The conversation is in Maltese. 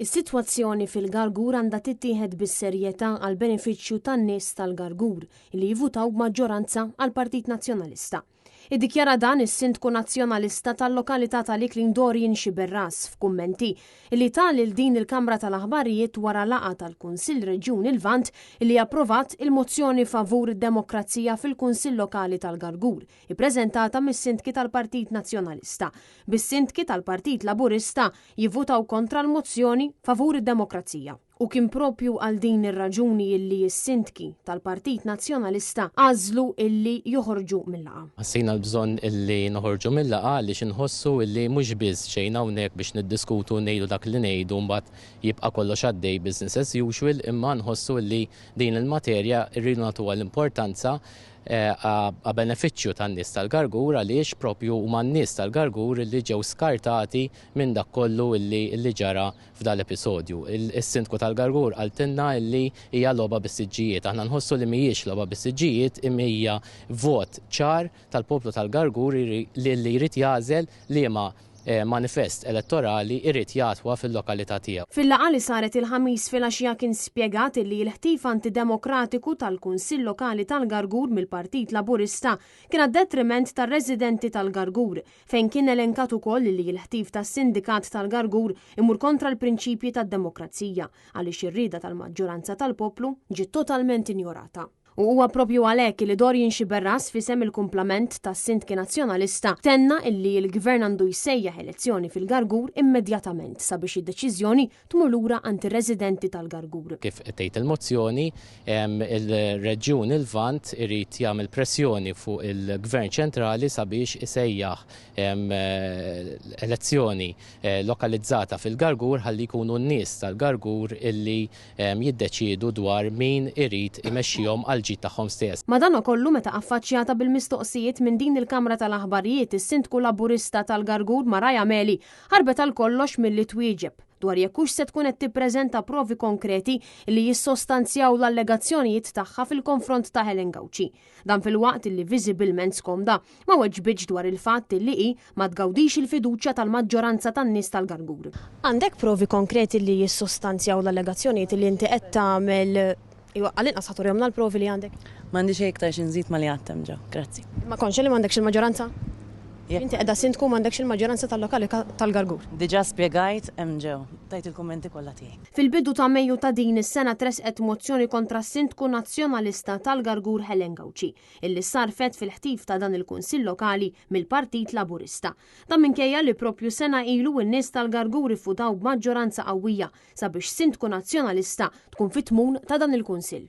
Is-sitwazzjoni fil-Gargur għandha tittieħed bis-serjetà għall-benefiċċju tan-nies tal-Gargur li jivvutaw b'maġġoranza għall-Partit Nazzjonalista. Iddikjara dan is-Sindku Nazzjonalista tal-lokalità tal-Iklin Dorian Sciberras f'kummenti li ta lil din il-Kamra tal-Aħbarijiet wara laqgħa tal-Kunsill Reġjun il-Lvant li approvat il-mozzjoni favur id-demokrazija fil-Kunsill Lokali tal-Gargur ippreżentata mis-Sindki tal-Partit Nazzjonalista, bis-Sindki tal-Partit Laburista jivvutaw kontra l-mozzjoni favur id-demokrazija. U kien propju għal din ir-raġuni illi s-Sindki tal-Partit Nazzjonalista għażlu illi joħorġu mil-laqgħa. Ħassejna l-bżonn illi noħorġu mil-laqgħa għaliex inħossu illi mhux biss ġejna hawnhekk biex niddiskutu u ngħidu dak li ngħidu mbagħad jibqa' kollox għaddej business as usual imma nħossu illi din il-materja rridu nagħtuha l-importanza a benefiċċju tan-nies tal-Gargur għaliex propju huma n-nies tal-Gargur li ġew skartati minn dak kollu li ġara f'dal-episodju. Is-Sindku tal-Gargur qaltilna li hija logħba bis-siġġijiet. Aħna nħossu li mhijiex logħba bis-siġġijiet imma hija vot ċar tal-poplu tal-Gargur li jrid jagħżel liema manifest elettorali jrid jatwa fil-lokalità tiegħu. Fil-laqgħa li saret il-Ħamis filgħaxija kien spjegat illi l-ħtif antidemokratiku tal-Kunsill Lokali tal-Gargur mill-Partit Laburista kien għad-detriment tar-residenti tal-Gargur fejn kien elenkat ukoll illi l-ħtif tas-Sindikat tal-Gargur imur kontra l-prinċipji tad-demokrazija għaliex ir-rieda tal-maġġoranza tal-poplu ġiet totalment injorata. U huwa propju għalhekk li Dorian Sciberras f'isem il-kumplament tas-Sindki Nazzjonalista tenna illi l-Gvern għandu jsejjaħ elezzjoni fil-Gargur immedjatament sabiex id-deċiżjoni tmur lura għand ir-residenti tal-Gargur. Kif qed tgħid il-mozzjoni, il-Reġjun il-Lvant irid jagħmel pressjoni fuq il-Gvern ċentrali sabiex isejjaħ elezzjoni lokalizzata fil-Gargur ħalli jkunu n-nies tal-Gargur illi jiddeċiedu dwar min irid imexxihom għall-ġid tagħhom stess. Madanakollu meta affaċċjata bil-mistoqsijiet minn din il-kamra tal-aħbarijiet is-Sindku Laburista tal-Gargur Mariah Meli ħarbet għal kollox milli twieġeb dwar jekk hux se tkun qed tippreżenta provi konkreti li jissostanzjaw l-allegazzjonijiet tagħha fil-konfront ta' Helen Gauci. Dan filwaqt illi viżibilment skomda ma weġbitx dwar il-fatt illi hi ma tgawdix il-fiduċja tal-maġġoranza tan-nies tal-Gargur. Għandek provi konkreti li jissostanzjaw l-allegazzjonijiet li inti qed tagħmel, jew għall-inqas ħa turihomlna l-provi li għandek? M'għandi xejn iktar xi nżid ma' li għedt hemm ġa. Grazzi. Imma konxja li m'għandekx il-maġġoranza? Inti qiegħda sindku u m'għandekx il-maġġoranza tal-lokali tal-Gargur. Diġà spjegajt hemm ġew. Tajt il-kummenti kollha tiegħi. Fil-bidu ta' Mejju ta' din is-sena tressqet mozzjoni kontra s-Sindku Nazzjonalista tal-Gargur Helen Gauci, illi ssarrfet fil-ħtif ta' dan il-Kunsill Lokali mill-Partit Laburista. Dan minkejja li proprju sena ilu n-nies tal-Gargur ivvutaw b'maġġoranza qawwija sabiex Sindku Nazzjonalista tkun fit-tmun ta' dan il-Kunsill.